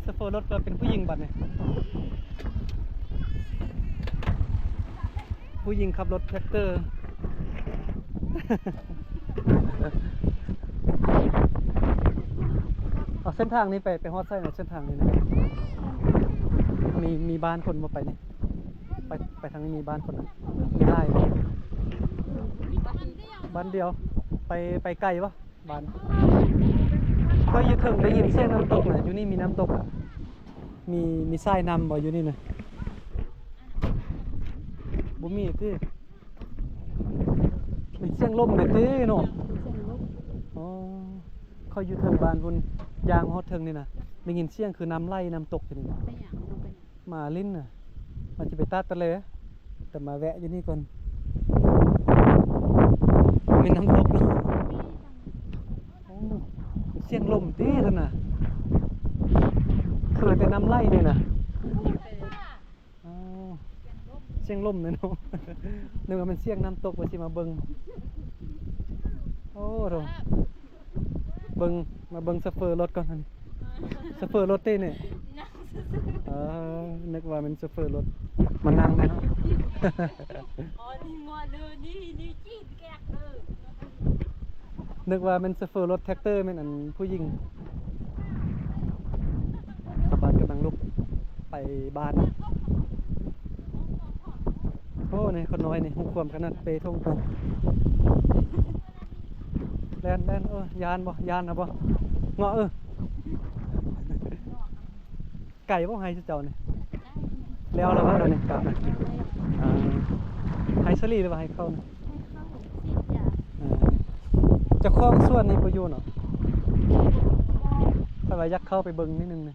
ໂຊເຟີລົດກໍເປັນຜູ້ຍິງບັດນີ້ ຜູ້ຍິງຂັບລົດແທຣັກເຕີ. ເອົາ ເສັ້ນທາງນີ້ໄປ ໄປຮອດໃສນະ ເສັ້ນທາງນີ້ນະ? ມີ ມີບ້ານຄົນບໍ່ໄປນີ້? ໄປ ໄປທາງນີ້ມີບ້ານຄົນນະ? ມີຫຼາຍບໍ່? ບ້ານດຽວ. ໄປ ໄປໄກບໍ່? ບ້ານ ຂ້ອຍຢູ່ເທິງໄດ້ຍິນສຽງນ້ຳຕົກນະ ຢູ່ນີ້ມີນ້ຳຕົກອະ ມີ ມີສາຍນ້ຳບໍ່ຢູ່ນີ້ນະ? ບໍ່ມີຕິ ເປັນສຽງລົມເດ້ຕິເນາະ. ອໍ ຂ້ອຍຢູ່ເທິງບ້ານພຸ້ນ ຍ່າງຮອດເທິງນີ້ນະ ໄດ້ຍິນສຽງຄືນ້ຳໄຫຼນ້ຳຕົກຢູ່ນີ້ນະ. ມາຫຼິ້ນນະ ວ່າຊິໄປຕາດຕະແລ ແຕ່ມາແວະຢູ່ນີ້ກ່ອນ. ແມ່ນນ້ຳຕົກເນາະ. ໂອ້ ສຽງລົມຕິຊັ້ນນະ ຄືແຕ່ນ້ຳໄຫຼນີ້ນະ. ອໍ ສຽງລົມເນາະ ນຶກວ່າແມ່ນສຽງນ້ຳຕົກ ວ່າຊິມາເບິ່ງ. ໂອ້ໂທ້ ເບິ່ງ ມາເບິ່ງໂຊເຟີລົດກ່ອນ ໂຊເຟີລົດຕິນີ້. ນັ່ງຊື່ໆ ເອີ ນຶກວ່າແມ່ນໂຊເຟີລົດ ມານັ່ງແດ່ເນາະ. ອໍ ນີ້ມ່ວນເດີ ນີ້ ນີ້ຈີດແກກເດີ. ນຶກວ່າແມ່ນໂຊເຟີລົດແທຣັກເຕີ ແມ່ນອັນຜູ້ຍິງ. ຊາວບ້ານກຳລັງລຸກໄປບ້ານ. ໂອ້ ນີ້ຄົນນ້ອຍນີ້ ຮູ້ຄວາມຂະໜາດເປທົ່ງໄປ. ແລ່ນ ແລ່ນ ເອີ ຢ້ານບໍ່? ຢ້ານນະບໍ່? ເງາະ ເອີ. ໄກບໍ່ໄຮ່ເຈົ້ານີ້? ແລ້ວລະບໍ່ດຽວນີ້? ອ່າ ໄຮ່ສາລີຫຼືວ່າໄຮ່ເຂົ້ານະ? ເອີ ເຈົ້າຂອງສວນນີ້ບໍ່ຢູ່ເນາະ? ຂ້ອຍວ່າຢາກເຂົ້າໄປເບິ່ງນິດໜຶ່ງນະ.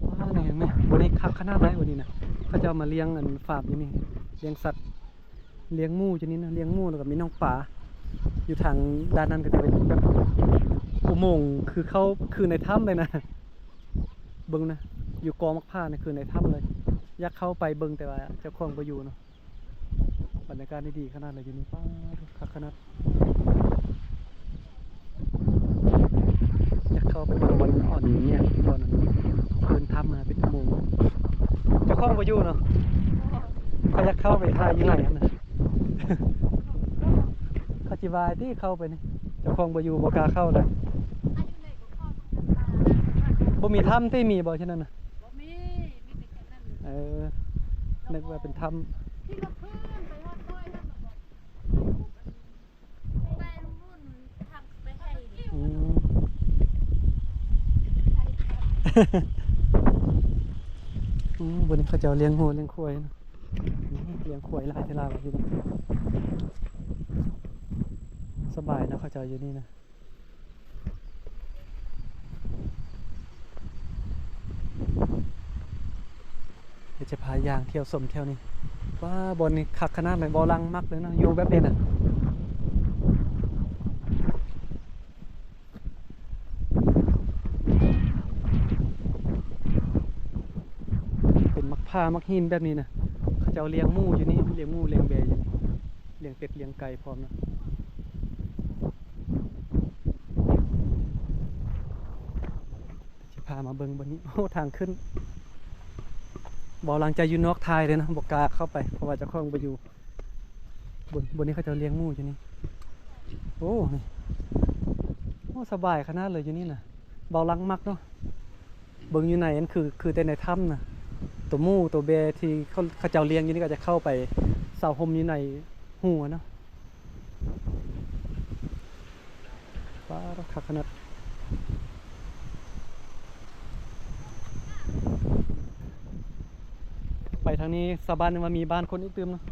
ວ້າ ນີ້ເຫັນໄໝ? ບໍ່ໄດ້ຄັກຂະໜາດໃດບໍ່ນີ້ນະ. ເຂົາເຈົ້າມາລ້ຽງອັນຟາມຢູ່ນີ້ ລ້ຽງສັດ ລ້ຽງໝູຢູ່ນີ້ນະ ລ້ຽງໝູ ແລ້ວກໍມີນ້ອງປາ. ຢູ່ທາງດ້ານນັ້ນກໍຈະເປັນແບບອຸໂມງ ຄືເຂົ້າ ຄືໃນຖ້ຳເລີຍນະ. ເບິ່ງນະ ຢູ່ກອໝາກພ້າວນີ້ຄືໃນຖ້ຳເລີຍ. ຢາກເຂົ້າໄປເບິ່ງ ແຕ່ວ່າເຈົ້າຂອງບໍ່ຢູ່ເນາະ. ບັນຍາກາດນີ້ດີຂະໜາດເລີຍຢູ່ນີ້ ປ້າດ ຄັກຂະໜາດ. ຢາກເຂົ້າໄປເບິ່ງບ່ອນອ່ອນເງຍ ບ່ອນພື້ນຖ້ຳນະ ເປັນຊົ່ວໂມງ. ເຈົ້າຂອງບໍ່ຢູ່ເນາະ. ຂ້ອຍຢາກເຂົ້າໄປຖ່າຍຢູ່ໃນຫັ້ນນະ. ເຂົາຊິວ່າຕິເຂົ້າໄປນີ້ ເຈົ້າຂອງບໍ່ຢູ່ ບໍ່ກ້າເຂົ້າເລີຍ. ບໍ່ມີຖ້ຳຕິ ມີບໍ່ຊັ້ນນັ້ນນະ? ບໍ່ມີ ມີແຕ່ແຄ່ນັ້ນ. ເອີ ນຶກວ່າເປັນຖ້ຳ. ທີ່ວ່າເພິ່ນໄປຮອດດອຍນັ້ນນະ. ໄປລຸ້ນທາງໄປໄທນີ້. ອືມ ອືມ ບ່ອນນີ້ເຂົາເຈົ້າລ້ຽງງົວລ້ຽງຄວາຍເນາະ. ນີ້ລ້ຽງຄວາຍຫຼາຍແທ້ລາວຢູ່ນີ້. ສະບາຍເນາະ ເຂົາເຈົ້າຢູ່ນີ້ນະ. ດຽວຈະພາຍ່າງທ່ຽວຊົມແຖວນີ້. ວ້າ ບ່ອນນີ້ຄັກຂະໜາດເລີຍ ເບົາຫຼັງມັກເລີຍເນາະ ຢູ່ແບບນີ້ນະ. ເປັນໝາກຜາໝາກຫີນແບບນີ້ນະ. ເຂົາເຈົ້າລ້ຽງໝູຢູ່ນີ້ ລ້ຽງໝູລ້ຽງແບຢູ່ນີ້ ລ້ຽງເປັດລ້ຽງໄກ່ພ້ອມນະ. ຊິພາມາເບິ່ງບ່ອນນີ້. ໂອ້ ທາງຂຶ້ນ. ເບົາຫຼັງຈະຢູ່ນອກຖ່າຍເລີຍນະ ບໍ່ກ້າເຂົ້າໄປ ເພາະວ່າເຈົ້າຂອງບໍ່ຢູ່. ເບິ່ງ ບ່ອນນີ້ເຂົາເຈົ້າລ້ຽງໝູຢູ່ນີ້. ໂອ້ ນີ້ ໂອ້ ສະບາຍຂະໜາດເລີຍຢູ່ນີ້ນະ. ເບົາຫຼັງມັກເນາະ. ເບິ່ງຢູ່ໃນອັນ ຄື ຄືແຕ່ໃນຖ້ຳນະ. ໂຕໝູໂຕແບທີ່ເຂົາ ເຂົາເຈົ້າລ້ຽງຢູ່ນີ້ ກໍຈະເຂົ້າໄປເຊົາຮົ່ມຢູ່ໃນຮູຫັ້ນເນາະ. ປ້າດ ຄັກຂະໜາດ. ໄປທາງນີ້ຊາວບ້ານຍັງວ່າມີບ້ານຄົນອີກຕື່ມເນາະ.